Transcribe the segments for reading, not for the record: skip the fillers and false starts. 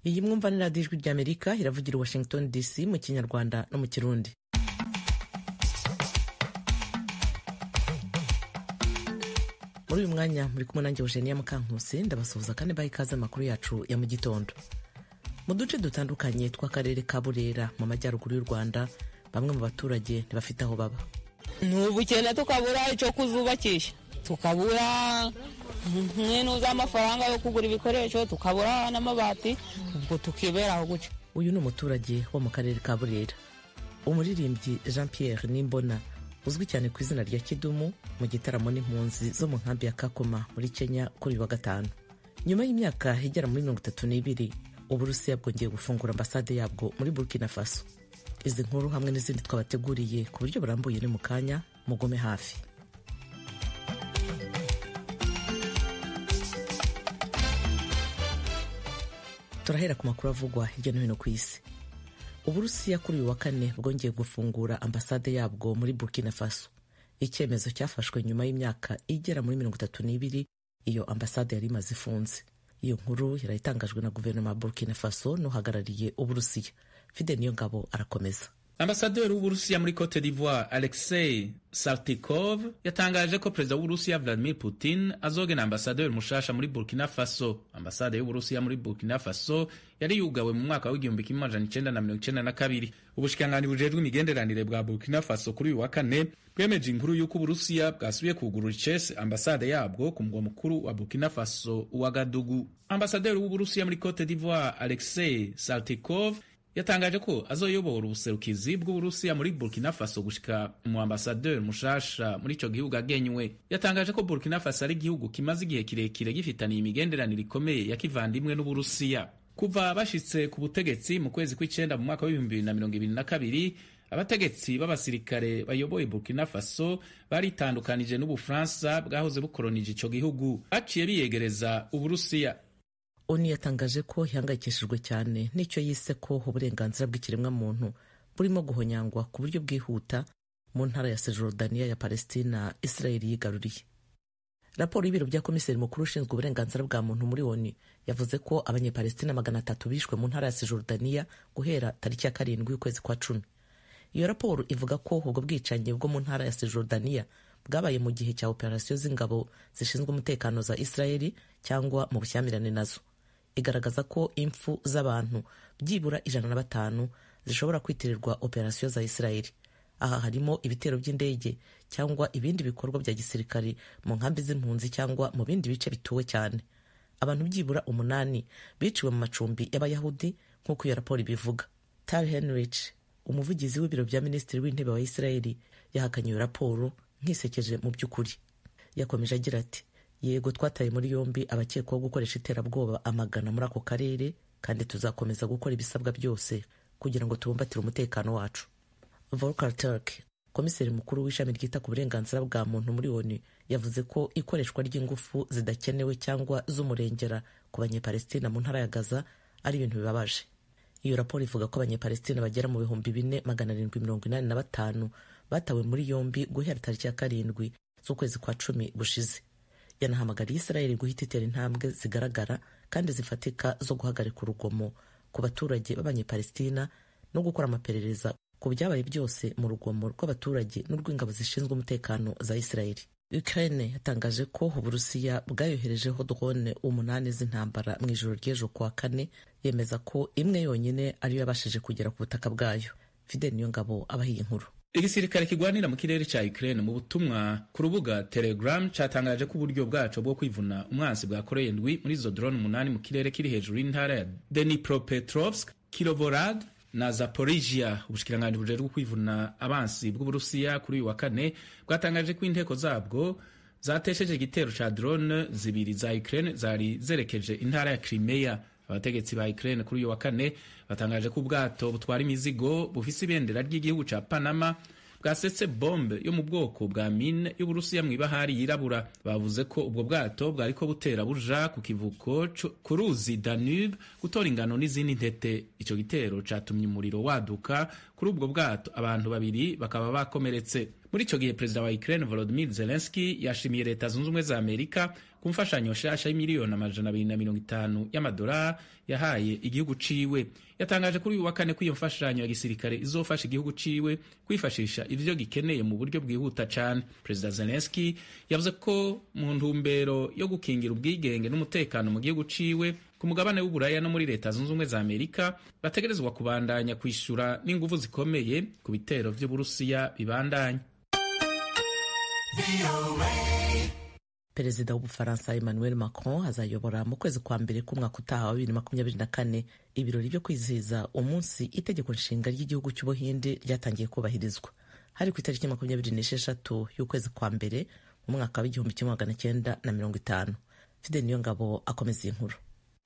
Iyi mwumva ni Radiyo Ijwi ry'Amerika iravugira i Washington DC mu Kinyarwanda no mu Kirundi. Muri uyu mwanya muri kumwe nanjye Eugenia Mukankusi, ndabasuhuza kandi baha ikaze amakuru yacu ya mu gitondo. Mu duce dutandukanye tw'akarere ka Burera mu majyaruguru y'u Rwanda, bamwe mu baturage ntibafite aho baba. Ni ubukene, tukabura icyo kuzubakisha, tukabura nk'intu z'amafaranga yo kugura ibikoresho, tukabura n'amabati, ubwo tukiberaho gutyo. Uyu ni umuturage wo mu karere ka Burera. Umuririmbyi Jean Pierre Nimbona uzwi cyane ku izina rya Kidumu mu gitaramo n'impunzi zo mu nkambi ya Kakuma muri Kenya kuri uyu wa gatanu. Nyuma y'imyaka igera muri 32, Uburusiya bwongeye gufungura ambasade yabwo muri Burkina Faso. Izi nkuru hamwe n'izindi twabateguriye ku buryo burambuye ni mu kanya, mugome hafi. Turahera ku makuru avugwa hirya no hino ku isi. Uburusiya kuri uyu wa kane bwongeye gufungura ambasade yabwo muri Burkina Faso. Icyemezo cyafashwe nyuma y'imyaka igera muri 32 iyo ambasade yari imaze ifunze. Iyo nkuru yarayitangajwe na guverinoma ya Burkina Faso n'uhagarariye Uburusiya. Fide Niyongabo arakomeza. Ambasaderi w'Uburusiya muri Cote d'Ivoire Alexei Saltikov yatangaje ko perezida w'Uburusiya Vladimir Putin azogena ambasaderi mushasha muri Burkina Faso. Ambasade y'Uburusiya muri Burkina Faso yari yugawe mu mwaka w'1992. Ubushikiranganji bujejwe imigenderanire bwa Burkina Faso kuri uyu wa kane bwemeje inkuru y'uko Uburusiya bwasubiye kugurura icese ambasade yabwo ku mugwa mukuru wa Burkina Faso, Ouagadougou. Ambasaderi w'Uburusiya muri Cote d'Ivoire Alexei Saltikov yatangaje ko azoyobora ubuserukizi bw'Uburusiya muri Burkina Faso gushika mu ambasaderi mushasha muri ico gihugu agenywe. Yatangaje ko Burkina Faso ari igihugu kimaze igihe kirekire gifitaniye imigenderanire ikomeye ya kivandimwe n'Uburusiya. Kuva bashitse ku butegetsi mu kwezi kw'icenda mu mwaka w'2022, abategetsi b'abasirikare bayoboye Burkina Faso baritandukanije n'Ubufaransa bwahoze bukoronije ico gihugu, baciye biyegereza Uburusiya. ONU yatangaje ko ihangayikishijwe cyane n'icyo yise ko uburenganzira bw'ikiremwamuntu burimo guhonyangwa ku buryo bwihuta mu ntara ya Cisjordania ya Palestina Israel yigaruriye. Raporo y'ibiro bya komiseri mukuru ushinzwe uburenganzira bwa muntu muri ONU yavuze ko Abanyepalestina 300 bishwe mu ntara ya Cisjordania guhera tariki ya 7 y'ukwezi kwa 10. Iyo raporo ivuga ko ubwo bwicanyi bwo mu ntara ya Cisjordania bwabaye mu gihe cya operasiyo z'ingabo zishinzwe umutekano za Israeli cyangwa mu bushyamirane nazo. Igaragaza ko impfu z'abantu byibura 105 zishobora kwitirirwa operasiyo za Israeli. Aha harimo ibitero by'indege cyangwa ibindi bikorwa bya gisirikari mu nkambi z'impunzi cyangwa mu bindi bice bituwe cyane. Abantu byibura 8 biciwe mu macumbi y'Abayahudi nk'uko iyo raporo ibivuga. Tal Henrich, umuvugizi w'ibiro bya minisitiri w'intebe wa Israeli, yahakanye iyo raporo nkisekeje mu by'ukuri. Yakomeje agira ati: "Yego, twataye muri yombi abakekwaho gukoresha iterabwoba amagana muri ako karere, kandi tuzakomeza gukora ibisabwa byose kugira ngo tubumbatire umutekano wacu." Volker Turk, komiseri mukuru w'ishami ryita ku burenganzira bwa muntu muri ONU, yavuze ko ikoreshwa ry'ingufu zidakenewe cyangwa z'umurengera ku Banyepalestina mu ntara ya Gaza ari ibintu bibabaje. Iyo raporo ivuga ko Abanyepalestina bagera mu 4785 batawe muri yombi guhera tariki ya 7 z'ukwezi kwa 10 gushize. Yanahamagariye Israeli guhita itera intambwe zigaragara kandi zifatika zo guhagarika urugomo ku baturage b'Abanyepalestina no gukora amaperereza ku byabaye byose mu rugomo rw'abaturage n'urw'ingabo zishinzwe umutekano za Israeli. Ukraine yatangaje ko Uburusiya bwayoherejeho drone 8 z'intambara mu ijoro ry'ejo kuwa kane, yemeza ko imwe yonyine ariyo yabashije kugera ku butaka bwayo. Fidel Niyongabo abaha iyi nkuru. Igisirikare kigwanira mu kirere ca Ukraine mu butumwa ku rubuga Telegram catangaje ko uburyo bwaco bwo kwivuna umwansi bwakoreye ndwi muri izo drone 8 mu kirere kiri hejuru y'intara ya Dnipropetrovsk, Kirovohrad na Zaporizhia. Ubushikiranganji bujejwe kwivuna abansi bw'Uburusiya kuri uyu wa kane bwatangaje ko inteko zabwo zatesheje igitero ca drone 2 za Ukraine zari zerekeje intara ya Crimea. Abategetsi ba Ukraine kuri uyu wa kane batangaje ko ubwato butwara imizigo bufise ibendera ry'igihugu ca Panama bwasetse bombe yo mu bwoko bwa mine y'Uburusiya mw'ibahari yirabura. Bavuze ko ubwo bwato bwariko butera buja ku kivuko ku ruzi Danube gutora ingano n'izindi ntete. Ico gitero catumye umuriro waduka Kuri ubwo bwato abantu babiri bakaba bakomeretse. Muri ico gihe perezida wa Ukraine Volodymyr Zelensky yashimiye Leta Zunze Ubumwe za Amerika ku mfashanyo nshasha y'imiliyoni 250 y'amadolari yahaye igihugu ciwe. Yatangaje kuri uyu wa kane ko iyo mfashanyo ya gisirikare izofasha igihugu ciwe kwifashisha ivyo gikeneye mu buryo bwihuta cane. Perezida Zelensky yavuze ko mu ntumbero yo gukingira ubwigenge n'umutekano mu gihugu ciwe, ku mugabane w'Uburaya no muri Leta Zunze Ubumwe za Amerika bategerezwa kubandanya kwishura n'inguvu zikomeye ku bitero vy'Uburusiya bibandanya. Perezida w'Ubufaransa Emmanuel Macron azayobora mu kwezi kwa mbere k'umwaka utaha wa 2024 ibirori byo kwizihiza umunsi itegeko nshinga ry'igihugu cy'Ubuhinde ryatangiye kubahirizwa. Hari ku itariki 26 y'ukwezi kwa mbere mu mwaka wa 1950. Fidel Niyongabo akomeza iyi nkuru.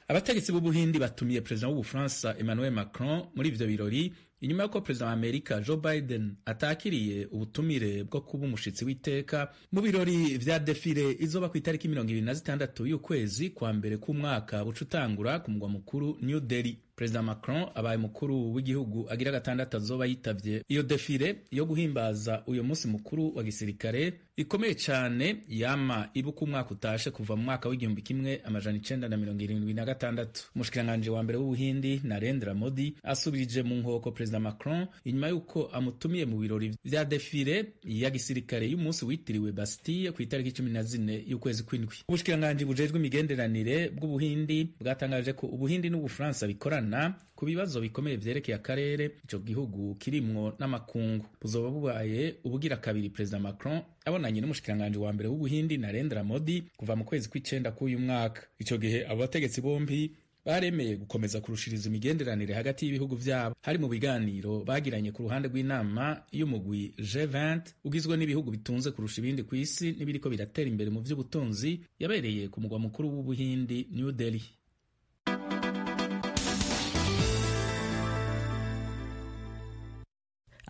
Abategetsi b'Ubuhindi batumiye perezida w'Ubufaransa Emmanuel Macron muri ivyo birori inyuma y'uko perezida wa Amerika Joe Biden atakiriye ubutumire bwo kuba umushitsi w'iteka mu birori vya defile izoba ku itariki 26 y'ukwezi kwa mbere k'umwaka buca utangura ku mugwa mukuru New Delhi. Perezida Macron abaye umukuru w'igihugu agira gatandatu azoba yitavye iyo defile yo guhimbaza uyo munsi mukuru wa gisirikare ikomeye cane yama ibuka umwaka utashe kuva mu mwaka w'1976. Umushikiranganji wa mbere w'Ubuhindi Narendra Modi asubirije mu nkoko Perezida Macron inyuma y'uko amutumiye mu birori vya defile ya gisirikare y'umunsi witiriwe Bastille ku itariki 14 y'ukwezi kw'indwi. Ubushikiranganji bujejwe imigenderanire bw'Ubuhindi bwatangaje ko Ubuhindi n'Ubufaransa bikorana ku bibazo bikomeye vyerekeye akarere ico gihugu kirimwo n'amakungu. Buzoba bubaye ubugira kabiri Perezida Macron abonanye n'umushikiranganji wa mbere w'Ubuhindi Narendra Modi kuva mu kwezi kw'icenda k'uyu mwaka. Ico gihe abo bategetsi bombi baremeye gukomeza kurushiriza imigenderanire hagati y'ibihugu vyabo, hari mu biganiro bagiranye ku ruhande rw'inama y'umugwi G20 ugizwe n'ibihugu bitunze kurusha ibindi ku isi n'ibiriko biratera imbere mu vy'ubutunzi, yabereye ku mugwa mukuru w'Ubuhindi New Delhi.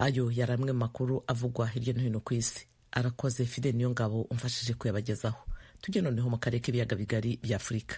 Ayo yari amwe makuru avugwa hirya no hino ku isi. Arakoze Fidel Niyongabo umfashije kuyabagezaho. Tujye noneho mu karere k'ibiyaga bigari bya Afurika.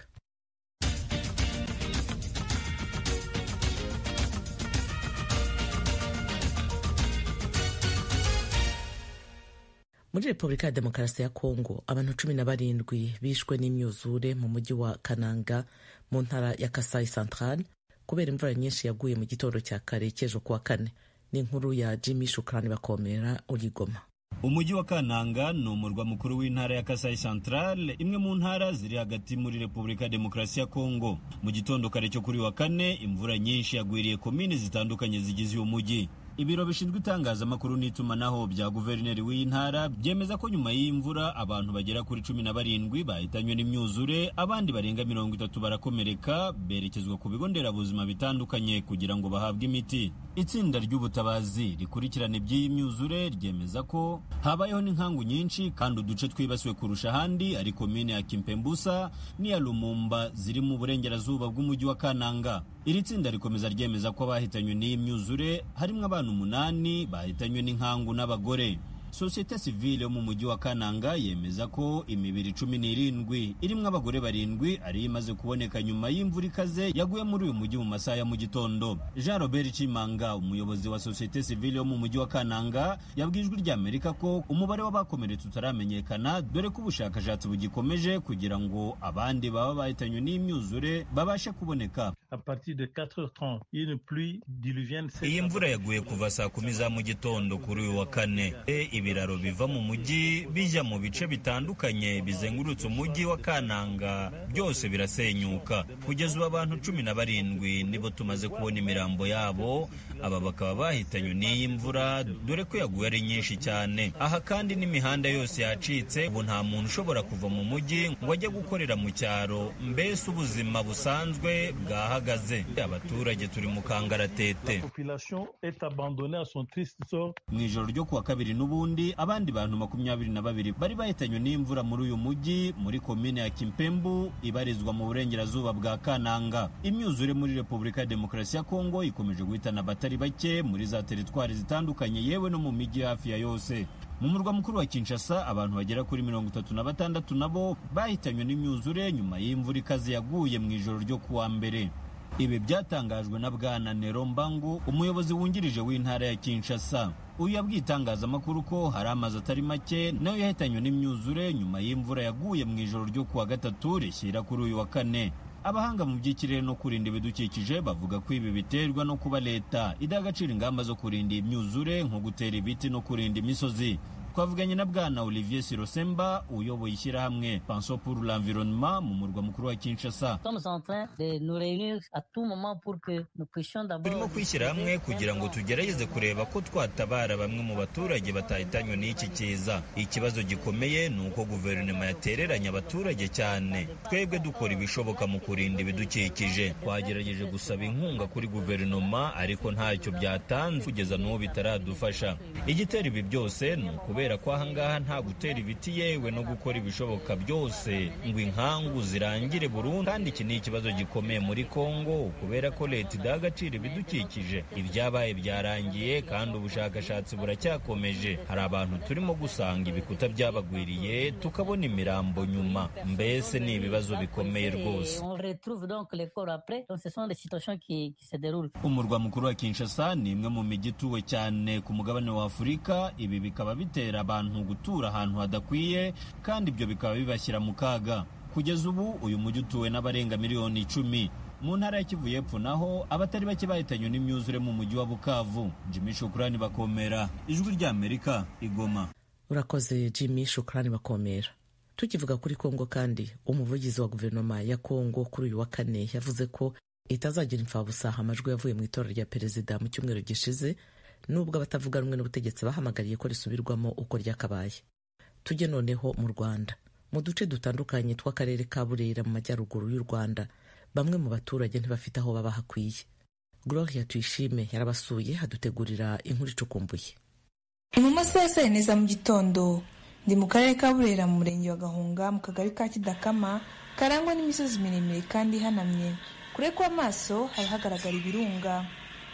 Muri Repubulika ya Demokarasi ya Kongo abantu 17 bishwe n'imyuzure mu mujyi wa Kananga mu ntara ya Kasai Central kubera imvura nyinshi yaguye mu gitondo cya kare cy'ejo kuwa kane. Ni inkuru ya Jimmy Shukrani Bakomera uri Goma. Umujyi wa Kananga ni umurwa mukuru w'intara ya Kasai Central, imwe mu ntara ziri hagati muri Repubulika ya Demokarasi ya Kongo. Mu gitondo kare cyo kuri wa kane, imvura nyinshi yagwiriye komine zitandukanye zigize uyu mujyi. Ibiro bishinzwe itangazamakuru n'itumanaho bya guverineri w'iyi ntara byemeza ko nyuma y'imvura abantu bagera kuri 17 bahitanywe n'imyuzure, abandi barenga 30 barakomereka, berekezwa ku bigo nderabuzima bitandukanye kugira ngo bahabwe imiti. Itsinda ry'ubutabazi rikurikirana iby'iyi myuzure ryemeza ko habayeho n'inkangu nyinshi kandi uduce twibasiwe kurusha ahandi ari komine ya Kimpembusa n'iya Lumumba ziri mu burengerazuba bw'umujyi wa Kananga. Iri tsinda rikomeza ryemeza ko abahitanywe n'iyi myuzure harimo abantu 8 bahitanywe n'inkangu n'abagore. Sosiyete sivile yo mu mujyi wa Kananga yemeza ko imibiri 17 irimo abagore 7 ari imaze kuboneka nyuma y'imvura ikaze yaguye muri uyu mujyi mu masaha ya mu gitondo. Jean Robert Chimanga, umuyobozi wa sosiyete sivile yo mu mujyi wa Kananga, yabwiye Ijwi ry'Amerika ko umubare w'abakomeretse utaramenyekana, dore ko ubushakashatsi bugikomeje kugira ngo abandi baba bahitanywe n'imyuzure babashe kuboneka. Iyi mvura yaguye kuva saa 10 za mu gitondo kuri uyu wa kane. Ibiraro biva mu mujyi bijya mu bice bitandukanye bizengurutse umujyi wa Kananga byose birasenyuka. Kugeza ubu abantu 17 nibo tumaze kubona imirambo yabo, aba bakaba bahitanywe n'iyi mvura dore ko yaguye ari nyinshi cyane. Aha kandi n'imihanda yose yacitse, ubu nta muntu ushobora kuva mu mujyi ngo ajye gukorera mu cyaro, mbese ubuzima busanzwe bwahagaze. Abaturage turi mu kangaratete. Mu ijoro ryo kuwa kabiri n'ubundi abandi bantu 22 bari bahitanywe n'imvura muri uyu mujyi muri komine ya Kimpembu ibarizwa mu burengerazuba bwa Kananga. Imyuzure muri Repubulika ya Demokarasi ya Kongo ikomeje guhitana abatari bake muri za teritwari zitandukanye yewe no mu mijyi hafi ya yose. Mu murwa mukuru wa Kinshasa abantu bagera kuri 36 nabo bahitanywe n'imyuzure nyuma y'imvura ikaze yaguye mu ijoro ryo kuwa mbere. Ibi byatangajwe na Bwana Nero Mbangu, umuyobozi wungirije w'intara ya Kinshasa. Uyu yabwiye itangazamakuru ko hari amazu atari make nayo yahitanywe n'imyuzure nyuma y'imvura yaguye mu ijoro ryo kuwa gatatu rishyira kuri uyu wa kane. Abahanga mu by'ikirere no kurinda ibidukikije bavuga ko ibi biterwa no kuba leta idaha agaciro ingamba zo kurinda imyuzure nko gutera ibiti no kurinda imisozi. Twavuganye na Bwana Olivier Sirosemba uyoboye ishyirahamwe Pensons pour l'environnement mu murwa mukuru wa Kinshasa. Turimo kwishyira hamwe kugira ngo tugerageze kureba ko twatabara bamwe mu baturage batahitanywe n'iki kiza. Ikibazo gikomeye ni uko guverinoma yatereranye abaturage cyane. Twebwe dukora ibishoboka mu kurinda ibidukikije. Twagerageje gusaba inkunga kuri guverinoma ariko ntacyo byatanze kugeza n'ubu bitaradufasha. Igitera ibi byose ni ukubera ko ahangaha nta gutera ibiti yewe no gukora ibishoboka byose ngo inkangu zirangire burundu. Kandi iki ni ikibazo gikomeye muri Kongo kubera ko leta idaha agaciro ibidukikije. Ibyabaye byarangiye kandi ubushakashatsi buracyakomeje. Hari abantu turimo gusanga ibikuta byabagwiriye tukabona imirambo nyuma. Mbese ni ibibazo bikomeye rwose. Umurwa mukuru wa Kinshasa ni imwe mu mijyi ituwe cyane ku mugabane wa Afurika. Ibi bikaba bitera abantu gutura ahantu hadakwiye kandi ibyo bikaba bibashyira mu kaga. Kugeza ubu uyu mujyi utuwe n'abarenga miliyoni 10. Mu ntara ya Kivu y'Epfo naho abatari bake bahitanywe n'imyuzure mu mujyi wa Bukavu. Jimmy Shukrani Bakomera, Ijwi ry'Amerika, Igoma. Urakoze Jimmy Shukrani Bakomera. Tukivuga kuri Kongo kandi, umuvugizi wa guverinoma ya Kongo kuri uyu wa kane yavuze ko itazagira imfabusa amajwi yavuye mu itora rya perezida mu cyumweru gishize, nubwo abatavuga rumwe n'ubutegetsi bahamagariye ko risubirwamo uko ryakabaye. Tujye noneho mu Rwanda. Mu duce dutandukanye tw'akarere ka Burera mu majyaruguru y'u Rwanda, bamwe mu baturage ntibafite aho baba hakwiye. Gloria Tuyishime yarabasuye adutegurira inkuru icukumbuye. Ni mu masaha ya saa yine za mu gitondo, ndi mu karere ka Burera mu murenge wa Gahunga mu kagari ka Kidakama karangwa n'imisozi miremire kandi ihanamye. Kure kw'amaso haba hagaragara ibirunga.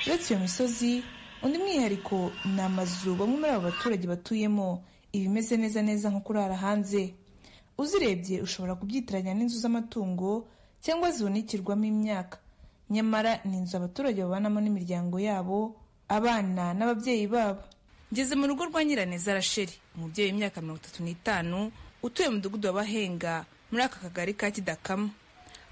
Uretse iyo misozi, undi mwihariko ni amazu bamwe muri abo baturage batuyemo, ibimeze neza neza nko kurara hanze. Uzirebye ushobora kubyitiranya n'inzu z'amatungo cyangwa zihunikirwamo imyaka, nyamara ni inzu abaturage babanamo n'imiryango yabo, abana n'ababyeyi babo. Ngeze mu rugo rwa Nyiraneza Rachel, umubyeyi w'imyaka 35 utuye mu mudugudu wa Bahenga muri aka kagari ka Kidakama.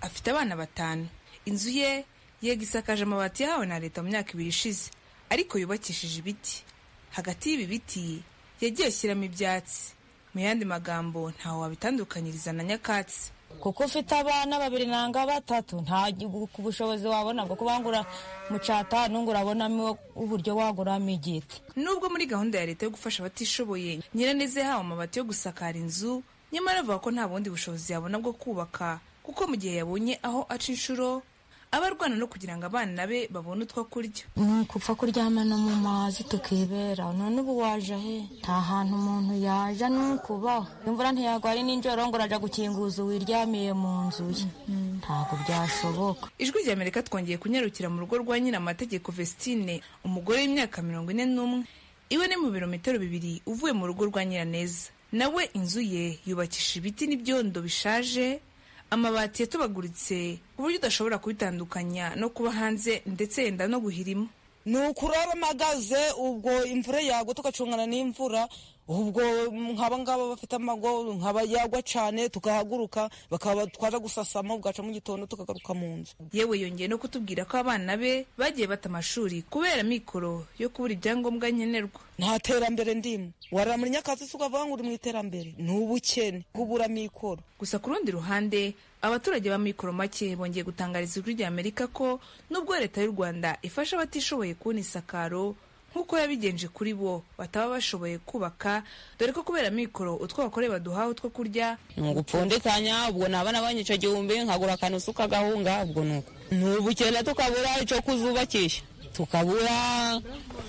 Afite abana 5. Inzu ye yega isakaje amabati yahawe na leta mu myaka 2 ishize, ariko yubakishije ibiti. Hagati y'ibi biti yagiye ashyiramo ibyatsi. Mu yandi magambo ntawe wabitandukanyiriza na nyakatsi. Kuko ufite abana 2 nanga 3, nta bushobozi wabona bwo kubangura mu cyatanu ngo urabonamo uburyo waguramo igiti. Nubwo muri gahunda ya leta yo gufasha abatishoboye Nyiraneza yahawe amabati yo gusakara inzu, nyamara avuga ko nta bundi bushobozi yabona bwo kubaka, kuko mu gihe yabonye aho aca inshuro aba arwana no kugira ngo abana be babone utwo kurya. Ni ukupfa kuryama no mu mazi tukibera. None ubu waje he? Nta hantu umuntu yaja ni ukubaho. Imvura ntiyagwa ari nijoro ngo uraja gukinguza uwiryamiye mu nzu ye, ntabwo byashoboka. Ijwi rya Amerika twongeye kunyarukira mu rugo rwa Nyiramategeko Vestine, umugore w'imyaka 41. Iwe ni mu birometero 2 uvuye mu rugo rwa Nyiraneza. Nawe inzu ye yubakisha ibiti n'ibyondo bishaje, amabati yatobaguritse ku buryo udashobora kubitandukanya no kuba hanze ndetse yenda no guhirima. Ni ukurara amagaze, ubwo imvura yagwa tugacungana n'imvura, ubwo nk'aba ngaba bafite amago nkaba yagwa cyane tukahaguruka, bakaba twaje gusasamo bwaca mu gitondo tukagaruka mu nzu. Yewe yongeye no kutubwira ko abana be bagiye bata amashuri kubera mikoro yo kubura ibyangombwa nkenerwa. Nta terambere ndimo, warara muri nyakatsi se ukavuga ngo uri mu iterambere? Ni ubukene kubura mikoro. Gusa ku rundi ruhande, abaturage ba mikoro make bongeye gutangariza Ijwi rya Amerika ko nubwo leta y'u Rwanda ifasha abatishoboye kubona isakaro nk'uko yabigenje kuri bo bataba bashoboye kubaka, dore ko kubera mikoro utwo bakoreye baduhawe utwo kurya ni ugupfundikanya. Ubwo naba nabonye icyo gihumbi nkagura akanusu k'agahunga, ubwo nuko ni ubukene tukabura icyo kuzubakisha, tukabura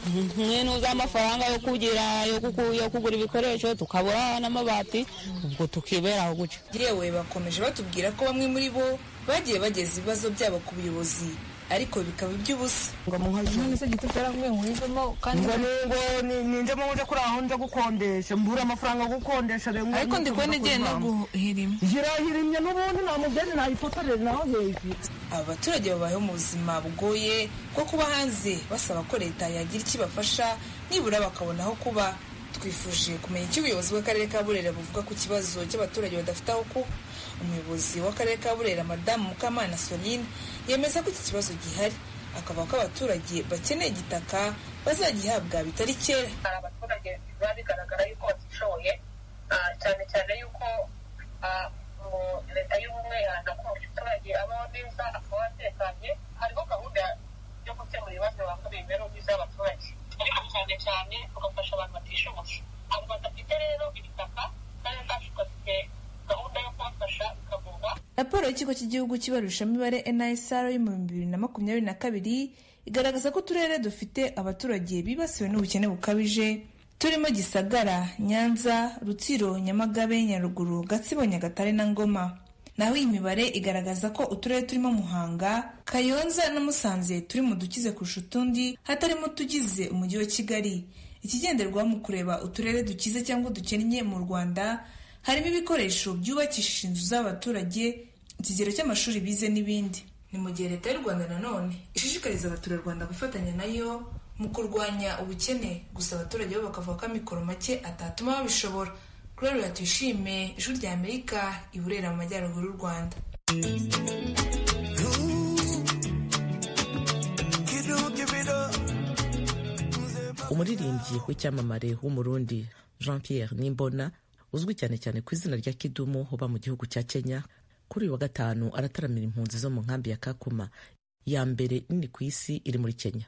nk'intu z'amafaranga yo kugira yo kugura ibikoresho, tukabura n'amabati, ubwo tukiberaho gutyo. Yewe bakomeje batubwira ko bamwe muri bo bagiye bageza ibibazo byabo ku buyobozi, ariko bikaba iby'ubusa. Ngo ninjemo nje kuri aho nje gukondesha, mbura amafaranga yo gukondesha. Ariko ndi kubona igiye no guhirima. Irahirimye n'ubundi nta mugeni nayifotorere naho hejuru. Aba baturage babayeho mu buzima bugoye bwo kuba hanze, basaba ko leta yagira icyo ibafasha nibura bakabona aho kuba. Twifuje kumenya icyo ubuyobozi bw'akarere ka Burera buvuga ku kibazo cy'abaturage badafite aho kuba. Umuyobozi w'akarere ka Burera, Madamu Mukamana Soline, yemeza ko iki kibazo gihari, akavuga ko abaturage bakeneye igitaka bazagihabwa bitari kera. Hari abaturage biba bigaragara yuko batishoboye, cyane cyane yuko leta y'ubumwe iharanira ko umuturage abaho neza, akaba atekanye. Hariho gahunda yo gukemura ibibazo bibangamiye imibereho myiza y'abaturage, ariko cyane cyane tugafasha abantu batishoboye, abo badafite rero ibitaka. Akarere kacu gafite gahunda yo kubafasha bikagurwa. Raporo y'ikigo cy'igihugu cy'ibarurishamibare NISR yo mu 2022 igaragaza ko uturere dufite abaturage bibasiwe n'ubukene bukabije turimo Gisagara, Nyanza, Rutsiro, Nyamagabe, Nyaruguru, Gatsibo, Nyagatare na Ngoma. Naho iyi mibare igaragaza ko uturere turimo Muhanga, Kayonza na Musanze turi mu dukize kurusha utundi, hatarimo utugize umujyi wa Kigali. Ikigenderwaho mu kureba uturere dukize cyangwa dukennye mu Rwanda harimo ibikoresho byubakishije inzu z'abaturage, ikigero cy'amashuri bize n'ibindi. Ni mu gihe leta y'u Rwanda nanone ishishikariza abaturarwanda gufatanya nayo mu kurwanya ubukene, gusa abaturage bo bakavuga ko amikoro make atatuma babishobora. Gloria Tuyishime, Ijwi rya Amerika, i Burera mu majyaruguru y'u Rwanda. Umuririmbyi w'icyamamare w'Umurundi Jean Pierre Nimbona, uzwi cyane cyane ku izina rya Kidumu, uba mu gihugu cya Kenya, kuri uyu wa gatanu arataramira impunzi zo mu nkambi ya Kakuma, ya mbere nini ku isi iri muri Kenya.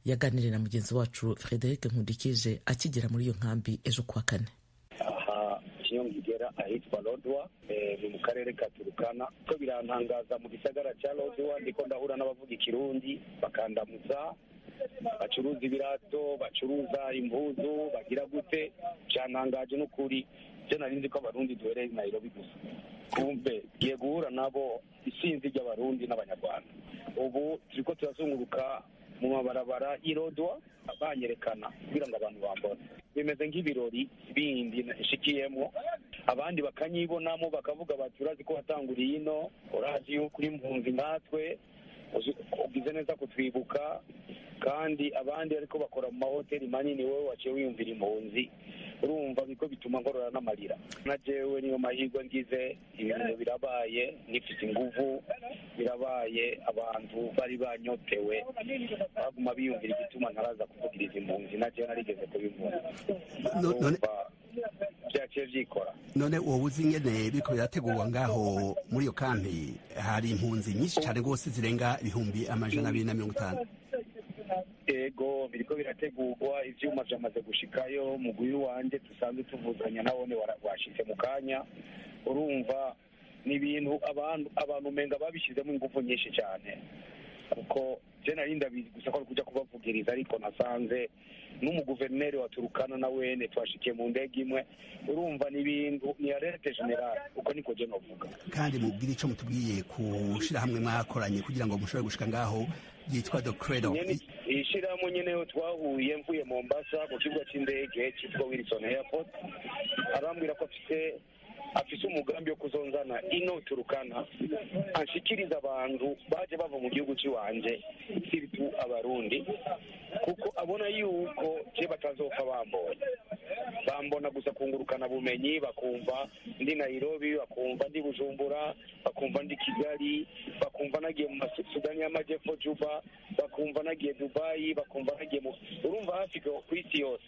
Yaganiriye na mugenzi wacu Frederic Nkundikije akigera muri iyo nkambi ejo kuwa kane. Aha Kinyongigera ahitwa Lodwa, ni mu karere ka Turukana. Ko birantangaza mu gisagara cya Lodwa ndiko ndahura n'abavuga ikirundi bakandamutsa, bacuruza ibirato, bacuruza impuzu, bagira gute. Cyantangaje n'ukuri, byo nari nzi ko abarundi duhereye Nairobi gusa, kumbe ngiye guhura nabo isinzi ry'abarundi n'abanyarwanda. Ubu turiko turazunguruka mu mabarabara y'Irodwa banyerekana kugira ngo abantu bambone. Bimeze nk'ibirori bindi nshikiyemo, abandi bakanyibonamo bakavuga bati urazi ko watanguriye ino, urazi yuko uri impunzi nkatwe, ugize neza kutwibuka. Kandi abandi ariko bakora mu mahoteli manini, wowe waciye wiyumvira impunzi. Urumva biko bituma nkorora n'amarira. Na jewe niyo mahirwe ngize, ibintu birabaye, nifite inguvu, birabaye. Abantu bari banyotewe baguma biyumvira igituma ntaraza kuvugiriza impunzi, na jewe narigeze kubivuga. Urumva byaciye byikora. None wowe uzi ingene biriko birategurwa ngaho muri iyo kampi? Hari impunzi nyinshi cane rwose zirenga 250,000. Ego, biriko birategurwa, ivyuma vyamaze gushikayo. Mugwi wanje dusanzwe tuvuzanya nawone washitse mu kanya. Urumva ni ibintu abantu umenga babishizemo ingufu nyinshi cyane, kuko je nari ndabizi gusa ko ari kuja kubavugiriza, ariko nasanze n'umuguverineri wa Turukana na wene twashikiye mu ndege imwe. Urumva ni ibintu ni alerte generale, uko niko je novuga. Kandi mubwire ico mutubwiye ku shirahamwe mwakoranye kugira ngo mushobore gushika ngaho ryitwa The Cradle. Ishirahamwe nyene yo twahuye mvuye Mombasa ku kibuga c'indege citwa Wilson Airport, arambwira ko afise umugambi wo kuzonzana ino Turukana, anshikiriza abantu baje bava mu gihugu ciwanje, siritu abarundi, kuko abona yuko je batazopfa bambonye, bambona gusa kungurukana bumenyi, bakumva ndi Nairobi, bakumva ndi Bujumbura, bakumva ndi Kigali, bakumva nagiye mu Sudani y'Amajyepfo Juba, bakumva nagiye Dubai, bakumva nagiye mu urumva hafi ku isi yose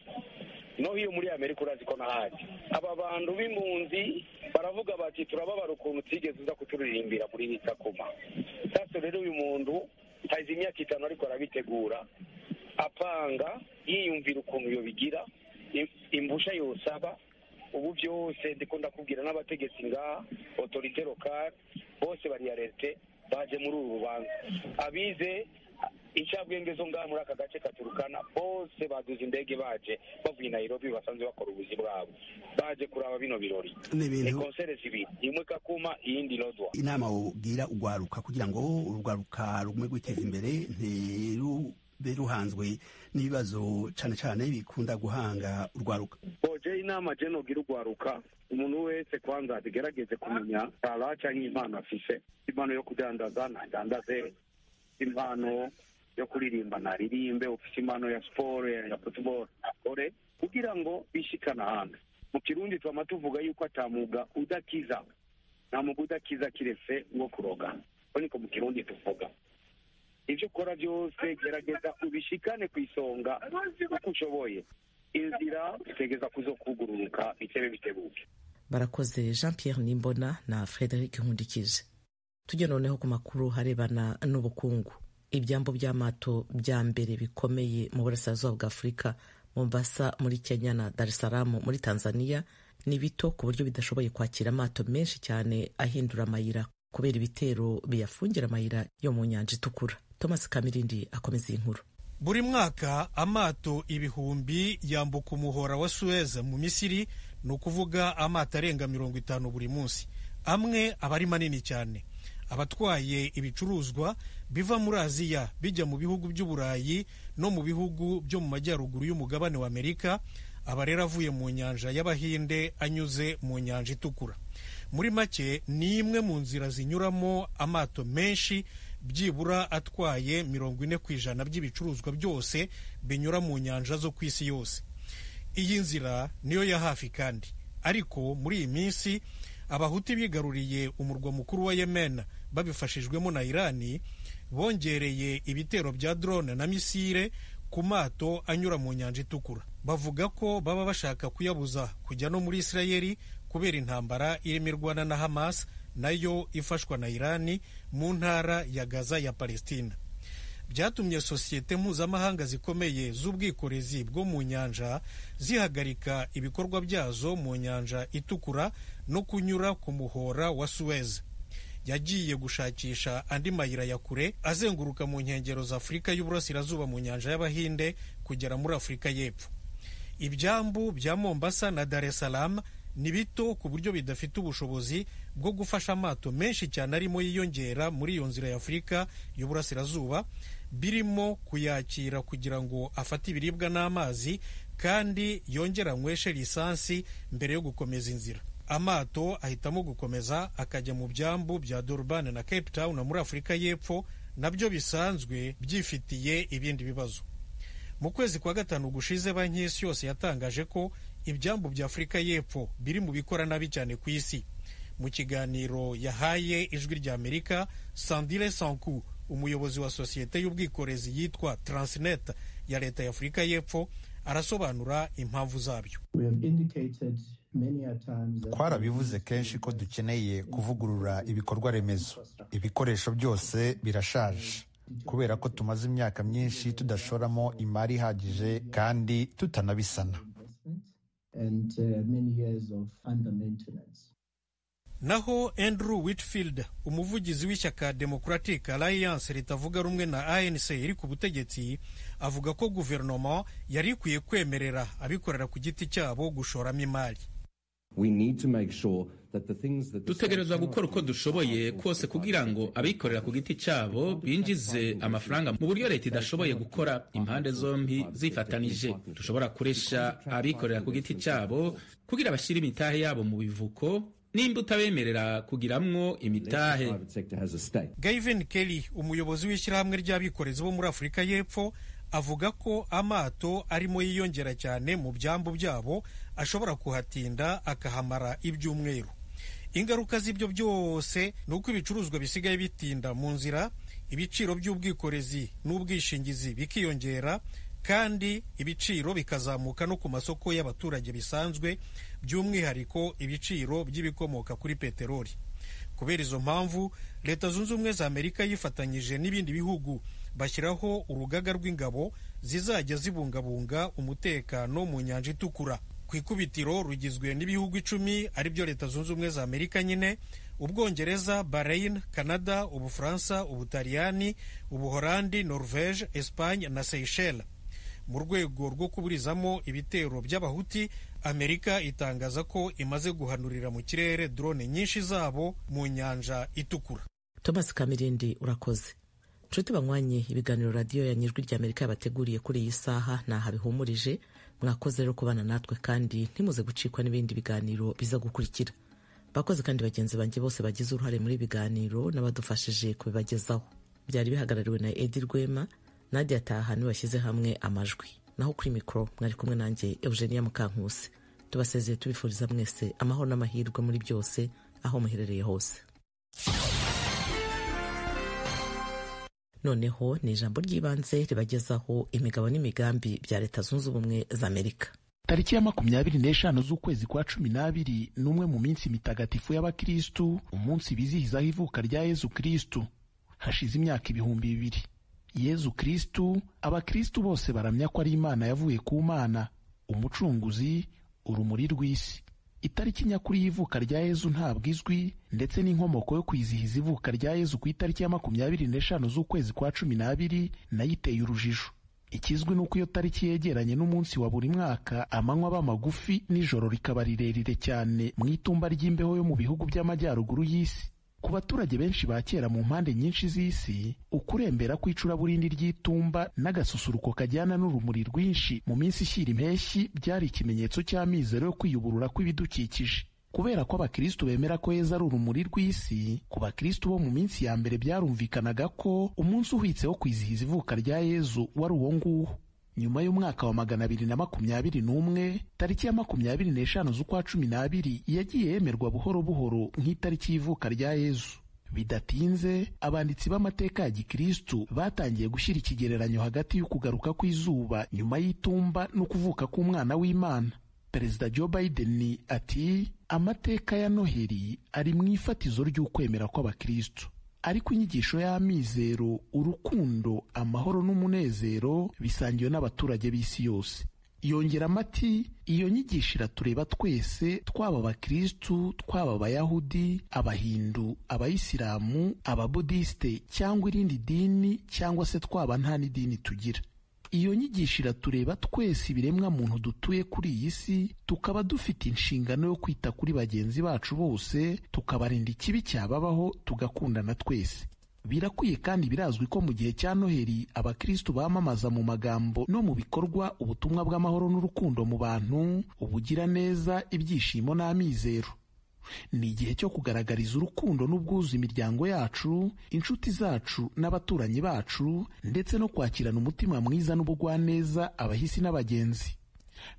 no hiyo muri Amerika urazi ko nahaje. Aba bantu b'impunzi baravuga bati turababara ukuntu utigeze uza kuturirimbira muri Kakuma. Sasa rero uyu muntu hazi imyaka 5 ariko arabitegura, apanga, yiyumvira ukuntu yobigira, imbusha yosaba. Ubu byose ndiko ndakubwira n'abategetsi ngaha, autorité locale bose bari alerte, baje muri uru rubanza. Abize Incabwenge zo ngaha muri aka gace katurukana bose baduze indege baje bavuye Nairobi, basanzwe bakora ubuzi bwabo, baje kuraba bino birori. Ni konsere zibiri, imwe Kakuma, iyindi Lodwa. Inama wobwira urwaruka kugira ngo urwaruka rugume rwiteza imbere, ntirube ruhanzwe n'ibibazo cane cane bikunda guhanga urwaruka? Boje, inama je nogira urwaruka, umuntu wese kwanza agerageze kumenya tara canke impano afise. Impano yo kudandaza nadandaze, impano yo kuririmba naririmbe, ufise impano ya siporo ya football akore, kugira ngo bishikane ahantu. Mu Kirundi twama tuvuga yuko atamuga udakiza, nta muga udakiza kiretse wo kuroga. Ko niko mu Kirundi tuvuga. Ivyo ukora byose gerageza ubishikane ku isonga uko ushoboye, inzira itegeza kuzokugururuka bitebe bitebuke. Barakoze Jean Pierre Nimbona na Frederic Nkundikije. Tujye noneho ku makuru harebana n'ubukungu. Ibyambu by'amato bya mbere bikomeye mu burasirazuba bwa Afurika, Mombasa muri Kenya na Dar es Salaam muri Tanzania, ni bito ku buryo bidashoboye kwakira amato menshi cyane ahindura amayira kubera ibitero biyafungira amayira yo mu nyanja itukura. Thomas Kamirindi akomeza iyi nkuru. Buri mwaka amato ibihumbi yambuka umuhora wa Suez mu Misiri, ni ukuvuga amato arenga 50 buri munsi. Amwe aba ari manini cyane, abatwaye ibicuruzwa biva muri Aziya bijya mu bihugu by'Uburayi no mu bihugu byo mu majyaruguru y'umugabane wa Amerika, aba rero avuye mu nyanja y'Abahinde anyuze mu nyanja itukura. Muri make ni imwe mu nzira zinyuramo amato menshi, byibura atwaye 40% by'ibicuruzwa byose binyura mu nyanja zo ku isi yose. Iyi nzira niyo ya hafi kandi, ariko muri iyi minsi Abahuti bigaruriye umurwa mukuru wa Yemen babifashijwemo na Irani, bongereye ibitero bya drone na misile ku mato anyura mu nyanja itukura. Bavuga ko baba bashaka kuyabuza kujya no muri Isirayeli kubera intambara irimo irwana na Hamas, nayo ifashwa na Irani mu ntara ya Gaza ya Palestina. Byatumye sosiyete mpuzamahanga zikomeye z'ubwikorezi bwo mu nyanja zihagarika ibikorwa byazo mu nyanja itukura no kunyura ku muhora wa Suez. Yagiye gushakisha andi mayira ya kure azenguruka mu nkengero za Afurika y'Uburasirazuba mu nyanja y'Abahinde kugera muri Afurika y'Epfo. Ibyambu bya Mombasa na Dar es Salaam ni bito ku buryo bidafite ubushobozi bwo gufasha amato menshi cyane arimo yiyongera muri iyo nzira ya Afurika y'Uburasirazuba, birimo kuyakira kugira ngo afate ibiribwa n'amazi kandi yongera anyweshe lisansi mbere yo gukomeza inzira. Amato ahitamo gukomeza akajya mu byambu bya Durban na Cape Town muri Afurika y'Epfo, nabyo bisanzwe byifitiye ibindi bibazo. Mu kwezi kwa 5 gushize, Banki y'Isi Yose yatangaje ko ibyambu bya Afurika y'Epfo biri mu bikora nabi cyane ku isi. Mu kiganiro yahaye Ijwi rya Amerika, Sandile Sanku, umuyobozi wa sosiyete y'ubwikorezi yitwa Transnet ya leta ya Afurika y'Epfo, arasobanura impamvu zabyo. Twarabivuze kenshi ko dukeneye kuvugurura ibikorwa remezo. Ibikoresho byose birashaje kubera ko tumaze imyaka myinshi tudashoramo imari ihagije kandi tutanabisana. Naho Andrew Whitfield, umuvugizi w'ishyaka Democratic Alliance ritavuga rumwe na ANC iri ku butegetsi, avuga ko guverinoma yari ikwiye kwemerera abikorera ku giti cyabo gushoramo imari. Dutegerezwa gukora uko dushoboye kose kugira ngo abikorera ku giti cyabo binjize amafaranga mu buryo leta idashoboye gukora, impande zombi zifatanije. Dushobora kuresha abikorera ku giti cyabo kugira bashyire imitahe yabo mu bivuko nimba utabemerera kugiramwo imitahe. Gavin Kelly, umuyobozi w'ishyirahamwe ry'abikorezi bo muri Afurika y'Epfo, avuga ko amato arimo yiyongera cyane mu byambu byabo ashobora kuhatinda akahamara ibyumweru. Ingaruka z'ibyo byose ni uko ibicuruzwa bisigaye bitinda mu nzira, ibiciro by'ubwikorezi n'ubwishingizi bikiyongera, kandi ibiciro bikazamuka no ku masoko y'abaturage bisanzwe, by'umwihariko ibiciro by'ibikomoka kuri peteroli. Kubera izo mpamvu, Leta Zunze Ubumwe za Amerika yifatanyije n'ibindi bihugu bashyiraho urugaga rw'ingabo zizajya zibungabunga umutekano mu nyanja itukura. Ku ikubitiro rugizwe n'ibihugu 10 aribyo Leta Zunze Ubumwe za Amerika nyine, Ubwongereza, Bahrain, Canada, Ubufaransa, Ubutaliyani, Ubuholandi, Norvege, Espagne na Seychelles. Mu rwego rwo kuburizamo ibitero by'Abahuti, Amerika itangaza ko imaze guhanurira mu kirere drone nyinshi zabo mu nyanja Itukura. Thomas Kamirindi, urakoze. Nshuti banywanye, ibiganiro radiyo ya Nyijwi rya Amerika yabateguriye kuri iyi saha ntaha bihumurije. Mwakoze rero kubana natwe, kandi ntimuze gucikwa n'ibindi biganiro biza gukurikira. Bakoze kandi bagenzi banjye bose bagize uruhare muri biganiro n'abadufashije kubibagezaho. Byari bihagarariwe na Edi Rwema, Nadia Taha niwe washyize hamwe amajwi, naho kuri mikoro mwari kumwe nanjye Eugenia Mukankusi. Tubasezeye tubifuriza mwese amahoro n'amahirwe muri byose aho muherereye hose. Noneho ni ijambo ry'ibanze ribagezaho imigabo n'imigambi bya Leta Zunze Ubumwe za Amerika. Tariki ya 25 z'ukwezi kwa 12 ni umwe mu minsi mitagatifu y'Abakristu, umunsi bizihizaho ivuka rya Yezu Kristu. Hashize imyaka 2000 Yezu Kristu Abakristu bose baramya ko ari Imana yavuye ku Mana, umucunguzi, urumuri rw'isi. Itariki nyakuri y'ivuka rya Yezu ntabwo izwi, ndetse n'inkomoko yo kwizihiza ivuka rya Yezu ku itariki ya 25 z'ukwezi kwa 12 nayo iteye urujijo. Ikizwi ni uko iyo tariki yegeranye n'umunsi wa buri mwaka amanywa aba magufi n'ijoro rikaba rirerire cyane mu itumba ry'imbeho yo mu bihugu by'amajyaruguru y'isi. Ku baturage benshi ba kera mu mpande nyinshi z'isi, ukurembera kw'icuraburindi ry'itumba n'agasusuruko kajyana n'urumuri rwinshi mu minsi ishyira impeshyi byari ikimenyetso cy'amizero yo kwiyuburura kw'ibidukikije. Kubera ko Abakristu bemera ko Yezu ari urumuri rw'isi, ku Bakristu bo mu minsi ya mbere byarumvikanaga ko umunsi uhwitse wo kwizihiza ivuka rya Yezu wari uwo nguwo. Nyuma y'umwaka wa 221, tariki ya 25 z'ukwa 12 yagiye yemerwa buhoro buhoro nk'itariki y'ivuka rya Yezu. Bidatinze abanditsi b'amateka ya gikristu batangiye gushyira ikigereranyo hagati y'ukugaruka kw'izuba nyuma y'itumba no kuvuka k'umwana w'Imana. Perezida Joe Biden ati: amateka ya Noheli ari mu ifatizo ry'ukwemera kw'Abakristu, ariko inyigisho y'amizero, urukundo, amahoro n'umunezero bisangiwe n'abaturage b'isi yose. Yongeramo ati: iyo nyigisho iratureba twese, twaba Abakristu, twaba Abayahudi, Abahindu, Abayisilamu, Ababudisite cyangwa irindi dini, cyangwa se twaba nta n'idini tugira. Iyo nyigisho iratureba twese ibiremwa muntu dutuye kuri iyi si, tukaba dufite inshingano yo kwita kuri bagenzi bacu bose, tukabarinda ikibi cyababaho, tugakundana twese. Birakwiye kandi birazwi ko mu gihe cya Noheli Abakristu bamamaza mu magambo no mu bikorwa ubutumwa bw'amahoro n'urukundo mu bantu, ubugiraneza, ibyishimo n'amizero. Ni igihe cyo kugaragariza urukundo n'ubwuzu imiryango yacu, inshuti zacu n'abaturanyi bacu, ndetse no kwakirana umutima mwiza n'ubugwaneza abahisi n'abagenzi.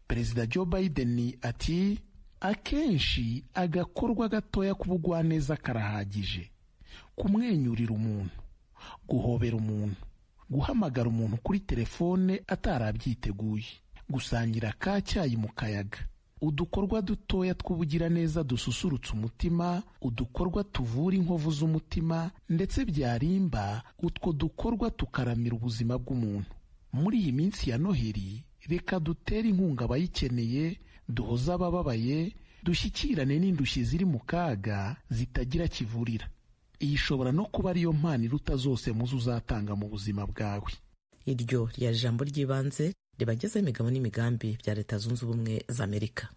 Perezida Joe Biden ati: akenshi agakorwa gatoya k'ubugwaneza karahagije. Kumwenyurira umuntu, guhobera umuntu, guhamagara umuntu kuri telefone atarabyiteguye, gusangira ka cyayi mu kayaga, udukorwa dutoya tw'ubugiraneza dususurutsa umutima, udukorwa tuvura inkovu z'umutima, ndetse byarimba utwo dukorwa tukaramira ubuzima bw'umuntu. Muri iyi minsi ya Noheli, reka dutere inkunga abayikeneye, duhoze abababaye, dushyikirane n'indushyi ziri mu kaga zitagira kivurira. Iyi ishobora no kuba ariyo mpano iruta zose muzo uzatanga mu buzima bwawe. Iryo ryari ijambo ry'ibanze ribagezaho imigabo n'imigambi bya Leta Zunze Ubumwe za Amerika.